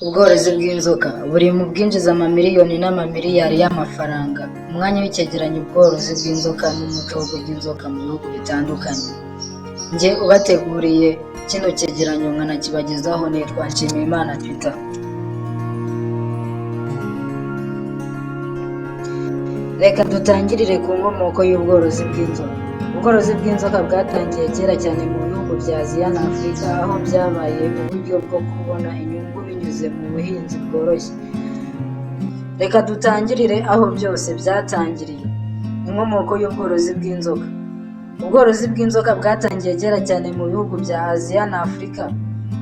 Ubworozi bw'inzoka buri mu bwinjiza amamiliyoni n'amamiliyari y'amafaranga. Umwanya w'icyegeranyo ubworozi bw'inzoka n'umuco wo kurya inzoka mu bihugu bitandukanye. Njye ubateguriye kino cyegeranyo nkanakibagezaho nitwa Nshimiyimana Peter. Reka dutangirire ku nkomoko y'ubworozi bw'inzoka. Ubworozi bw'inzoka bwatangiye kera cyane mu bihugu bya Aziya na Afurika, aho byabaye uburyo bwo kubona inyungu binyuze mu buhinzi bworoshye. Reka dutangirire aho byose byatangiriye. Inkomoko y'ubworozi bw'inzoka. Ubworozi bw'inzoka bwatangiye kera cyane mu bihugu bya Aziya na Afurika,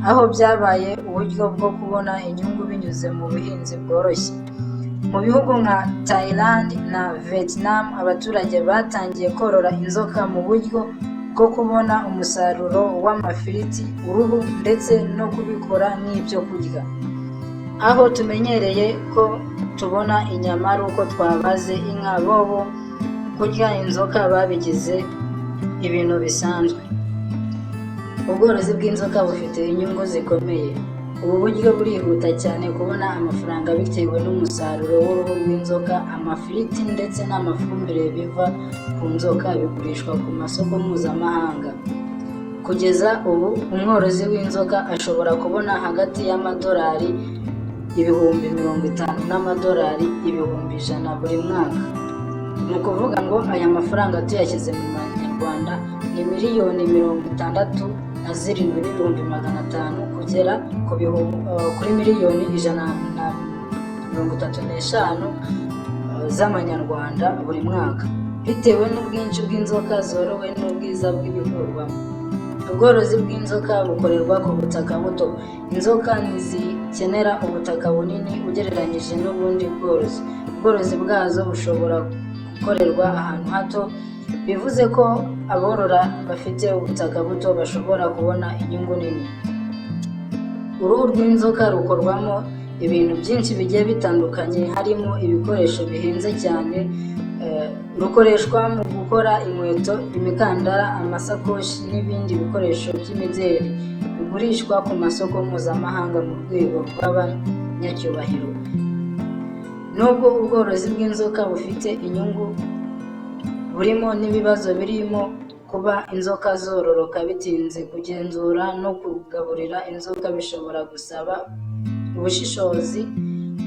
aho byabaye uburyo bwo kubona inyungu binyuze mu buhinzi bworoshye. Mu bihugu nka Thailand na Vietnam, abaturage batangiye korora inzoka mu buryo bwo kubona umusaruro w'amafiriti, uruhu ndetse no kubikora nk'ibyo kurya. Aho tumenyereye ko tubona inyama ari uko twabaze inka, bobo kurya inzoka babigize ibintu bisanzwe. Ubworozi bw'inzoka bufite inyungu zikomeye. Ubu buryo burihuta cyane kubona amafaranga bitewe n'umusaruro w'uruhu rw'inzoka, amafiriti ndetse n'amafumbire biva ku nzoka bigurishwa ku masoko mpuzamahanga. Kugeza ubu umworozi w'inzoka ashobora kubona hagati y'amadolari 50,000 n'amadolari 100,000 buri mwaka. Ni ukuvuga ngo aya mafaranga tuyashyize mu manyarwanda ni 67,500,000 kugera kuri 135,000,000 z'amanyarwanda buri mwaka, bitewe n'ubwinshi bw'inzoka zorowe n'ubwiza bw'ibikurwamo. Ubworozi bw'inzoka bukorerwa ku butaka buto. Inzoka ntizikenera ubutaka bunini ugereranyije n'ubundi bworozi. Ubworozi bwazo bushobora gukorerwa ahantu hato, bivuze ko aborora bafite ubutaka buto bashobora kubona inyungu nini. Uruhu rw'inzoka rukorwamo ibintu byinshi bigiye bitandukanye, harimo ibikoresho bihenze cyane, rukoreshwa mu gukora inkweto, imikandara, amasakoshi n'ibindi bikoresho by'imideli bigurishwa ku masoko mpuzamahanga mu rwego rw'abanyacyubahiro. Nubwo ubworozi bw'inzoka bufite inyungu, burimo n'ibibazo birimo kuba inzoka zororoka bitinze, kugenzura no kugaburira inzoka bishobora gusaba ubushishozi,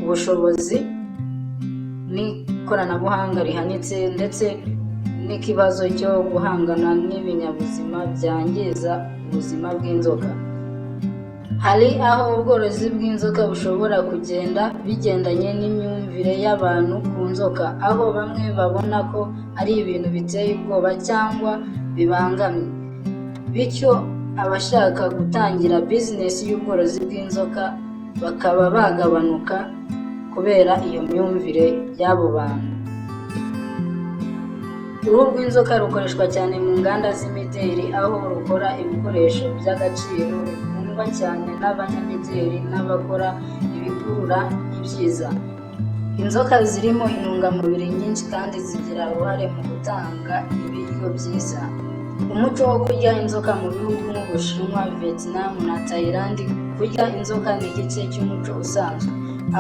ubushobozi n'ikoranabuhanga rihanitse, ndetse n'ikibazo cyo guhangana n'ibinyabuzima byangiza ubuzima bw'inzoka. Hari aho ubworozi bw'inzoka bushobora kugenda bigendanye n'imyumvire y'abantu ku nzoka, aho bamwe babona ko ari ibintu biteye ubwoba cyangwa bibangamye. Bityo abashaka gutangira bizinesi y'ubworozi bw'inzoka bakaba bagabanuka kubera iyo myumvire y'abo bantu. Uruhu rw'inzoka rukoreshwa cyane mu nganda z'imideli, aho rukora ibikoresho by'agaciro bikundwa cyane n'abanyamideli n'abakora ibikurura ibyiza. Inzoka zirimo intungamubiri nyinshi kandi zigira uruhare mu gutanga ibiryo byiza. Umuco wo kurya inzoka mu bihugu nk'Ubushinwa, Vietnam na Thailand, kurya inzoka ni igice cy'umuco usanzwe.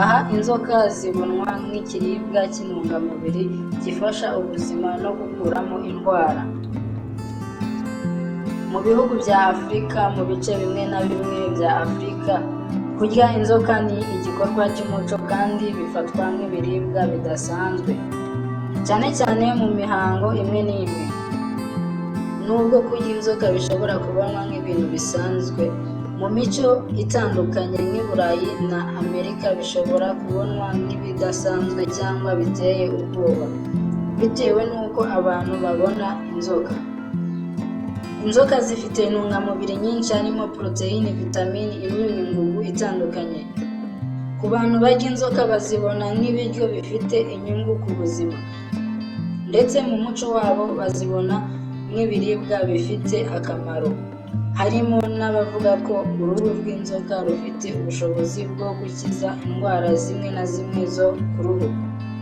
Aha inzoka zibonwa nk'ikiribwa cy'intungamubiri gifasha ubuzima no gukuramo indwara. Mu bihugu bya Afurika, mu bice bimwe na bimwe bya Afurika, kurya inzoka ni igikorwa cy'umuco kandi bifatwa nk'ibiribwa bidasanzwe, cyane cyane mu mihango imwe n'imwe. Nubwo kurya inzoka bishobora kubonwa nk'ibintu bisanzwe, mu mico itandukanye nk'i Burayi na Amerika bishobora kubonwa nk'ibidasanzwe cyangwa biteye ubwoba, bitewe n'uko abantu babona inzoka. Inzoka zifite intungamubiri nyinshi harimo poroteyine, vitamini, imyunyungugu itandukanye. Ku bantu barya inzoka bazibona nk'ibiryo bifite inyungu ku buzima, ndetse mu muco wabo bazibona nk'ibiribwa bifite akamaro. Harimo n'abavuga ko uruhu rw'inzoka rufite ubushobozi bwo gukiza indwara zimwe na zimwe zo ku ruhu.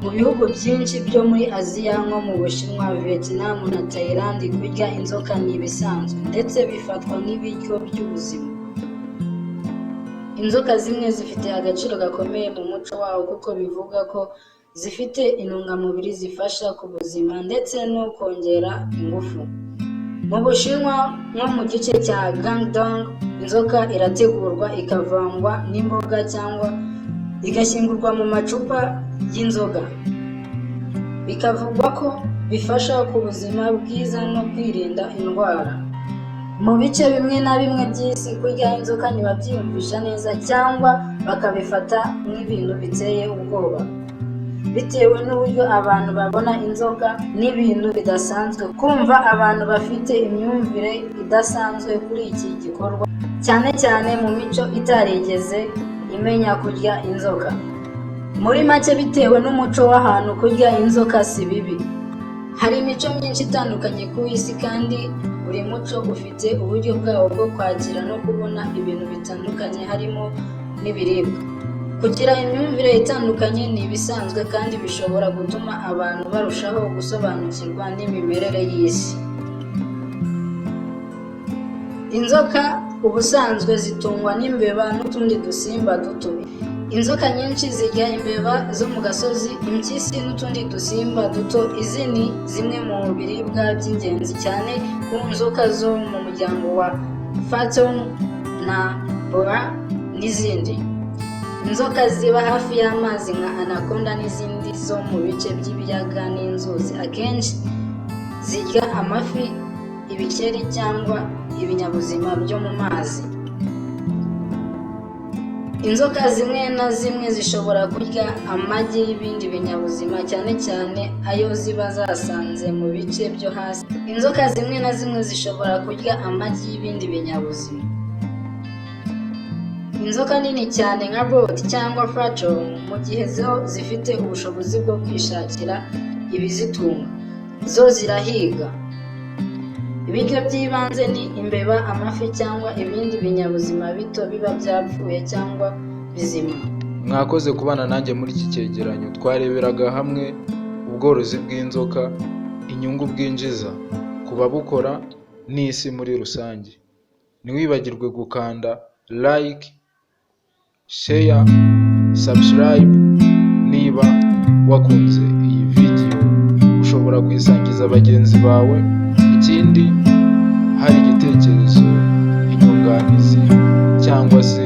Mu bihugu byinshi byo muri Aziya nko mu Bushinwa, Vietnam na Thailand, kurya inzoka ni ibisanzwe ndetse bifatwa nk'ibiryo by'ubuzima. Inzoka zimwe zifite agaciro gakomeye mu muco waho kuko bivugwa ko zifite intungamubiri zifasha ku buzima ndetse no kongera ingufu. Mu Bushinwa, nko mu gice cya Guangdong, inzoka irategurwa ikavangwa n'imboga cyangwa igashyingurwa mu macupa y'inzoga, bikavugwa ko bifasha ku buzima bwiza no kwirinda indwara. Mu bice bimwe na bimwe by'isi, kurya inzoka ntibabyiyumvisha neza cyangwa bakabifata nk'ibintu biteye ubwoba. Bitewe n'uburyo abantu babona inzoka n'ibintu bidasanzwe, kumva abantu bafite imyumvire idasanzwe kuri iki gikorwa, cyane cyane mu mico itarigeze imenya kurya inzoka. Muri make, bitewe n'umuco w'ahantu, kurya inzoka si bibi. Hari imico myinshi itandukanye ku isi, kandi buri muco ufite uburyo bwawo bwo kwakira no kubona ibintu bitandukanye, harimo n'ibiribwa. Kugira imyumvire itandukanye ni ibisanzwe kandi bishobora gutuma abantu barushaho gusobanukirwa n'imimerere y'isi. Inzoka ubusanzwe zitungwa n'imbeba n'utundi dusimba duto. Inzoka nyinshi zirya imbeba zo mu gasozi, impyisi n'utundi dusimba duto. Izi ni zimwe mu biribwa by'ingenzi cyane ku nzoka zo mu muryango wa python na boa n'izindi. Inzoka ziba hafi y'amazi nka anaconda n'izindi zo mu bice by'ibiyaga n'inzuzi akenshi zirya amafi, ibikeri cyangwa ibinyabuzima byo mu mazi. Inzoka zimwe na zimwe zishobora kurya amagi y'ibindi binyabuzima, cyane cyane ayo ziba zasanze mu bice byo hasi. Inzoka zimwe na zimwe zishobora kurya amagi y'ibindi binyabuzima. Inzoka nini cyane nka boa cyangwa python, mu gihe zo zifite ubushobozi bwo kwishakira ibizitunga, zo zirahiga. Ibiryo by'ibanze ni imbeba, amafi cyangwa ibindi binyabuzima bito biba byapfuye cyangwa bizima. Mwakoze kubana nanjye muri iki cyegeranyo. Twareberaga hamwe ubworozi bw'inzoka, inyungu bwinjiza ku babukora n'isi muri rusange. Ntiwibagirwe gukanda like, share, subscribe. Niba wakunze iyi video, ushobora kuyisangiza bagenzi bawe. Ikindi, hari igitekerezo, inyunganizi cyangwa se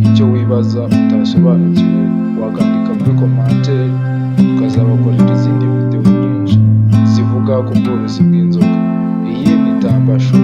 icyo wibaza utasobanukiwe, wakandika muri commentaire, tukazabakorera izindi video nyinshi zivuga ku bworozi bw'inzoka. Iyi ni Tambasho.